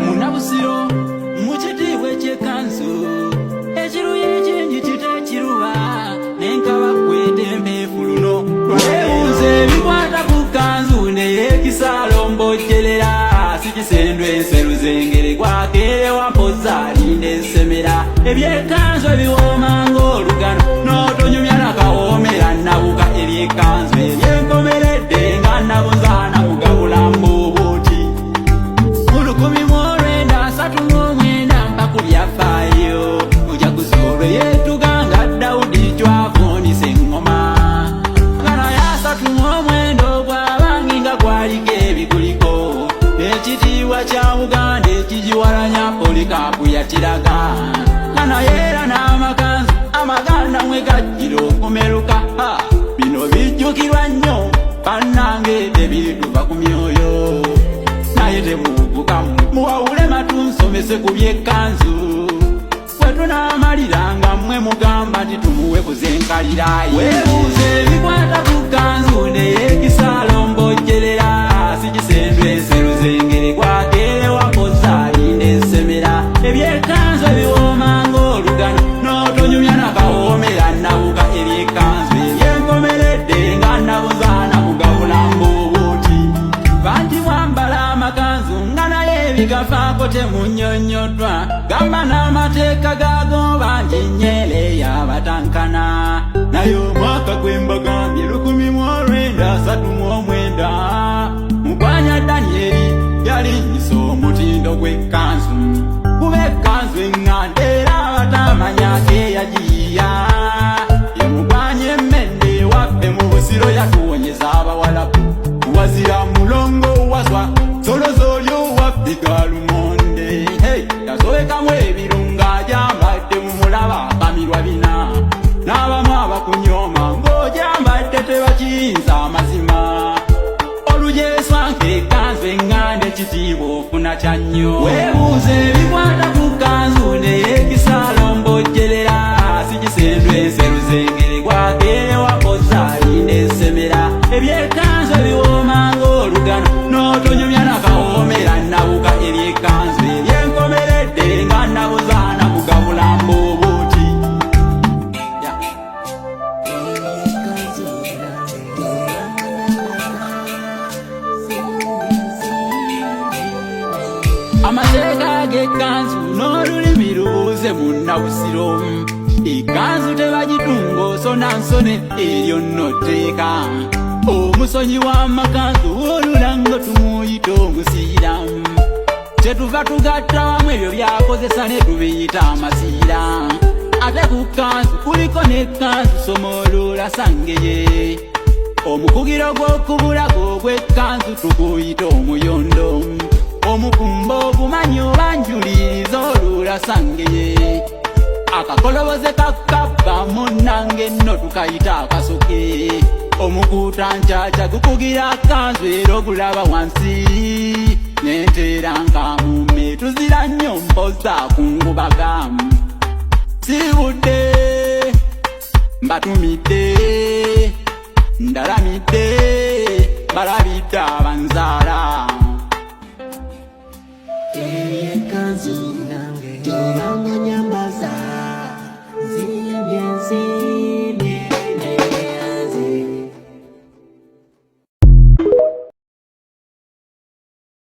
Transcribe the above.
Munabusiro mu kitiibwa eky'ekkanzu, ekiruyi ekingi kitekiruba, nenkaba kwete empeefu luno lwebuuza ebikwata ku kkanzu neyeekisaalo mbojjerera sikisendwa enseru zengere gwakeerewa mpoza alinda ensemera eby'ekkanzu ebiwooma ng'olugano n'otonyumya nakawoomera nabuka eby'ekkanzu ebyenkomeredde nga nabuzaana mugabula mbubuuti. Mu 1939 mpa ku byafaayo mujaguzo olwe yeetuga nga Dawudi cwavuunisa eŋŋoma nga naye 39 ogw'abangi nga gwaliko ebiguliko n'ekitiibwa kya Buganda ekigiwalanya Polikapu yakiraga nga naye era n'amakanzu amaganda mwe gajjira okumeruka. Ha! Bino bijjukirwa nnyo bannange, tebituva ku myoyo naye temuwugukamu muwawule matu nsomese ku by'ekkanzu bwe tunaamaliranga mmwe mugamba nti tumuwe kuzenkalira. Weebuuze ebikwata ku kkanzu neyeekisaalo mbojjerera sikisendwa enseru zengere gwakeerewa mpoza alinda ensemera eby'ekkanzu ebiwooma ng'olugano n'otonyumya nakawoomera nabuka eby'ekkanzu ebyenkomeredde nga nabuzaana mugabula mbubuuti. Bangi mwambala amakanzu nga naye ebigafaako temunnyonnyoddwa gamba n'amateeka gaago bangi nnyere yabatankana naye omwaka gwe mbagambye 1939 mugwanya Danyeri yalinnyisa omutindo gw'ekkanzu kuba ekkanzu eŋŋanda era abatamanya keyagiyiya ye mugwanya emmende ewaffe mu Busiro yatuwonyeza abawalabu wazira mulongo waswa solozoolyo waffe galumonde. Hey, yasobekamu ebirungo agyambadde mumulaba akamirwa bina n'abamu abakunyooma ng'ogyambadde tebakiyinza amazima olugyeswanka ekkanzu eŋŋanda ekitiibwa ofuna kya nnyo. Weebuuze ebikwata ku kkanzu neyeekisaalo mbojjerera sikisendwa enseru zengere gwakeerewa mpoza alinda ensemera eby'ekkanzu ebiwooma ng'olugano n'otonyumya nakawoomera nabuka eby'ekkanzu ebyenkomeredde nga nabuzaana mugabula mbubuuti. Yeah. Ekkanzu nange Amateeka g'ekkanzu n'olulimi lubuuze munnabusiro ekkanzu tebagitunga osona nsone eryo nno tteeka omusonyi w'amakanzu olulango tumuyita omusiira kyetuva tugatta wamu ebyo byakozesa ne tubiyita amasiira ate ku kkanzu kuliko n'ekkanzu somolula sangeye omukugiro gw'okubulago ogw'ekkanzu tukuyita omuyondo omukumba ogumanyi obanjuliriza olula sangeye akakoloboze kakabba munnange nno tukayita akasoke omukuuta nkyakya gukugira akanzu era ogulaba wansi nenteera nkamume tuzira nnyo mpoza kungubaga sibudde mbatumidde ndalamidde balabidde abanzaala. Ekkanzu nange tobanga nyambaza zimbye ensi.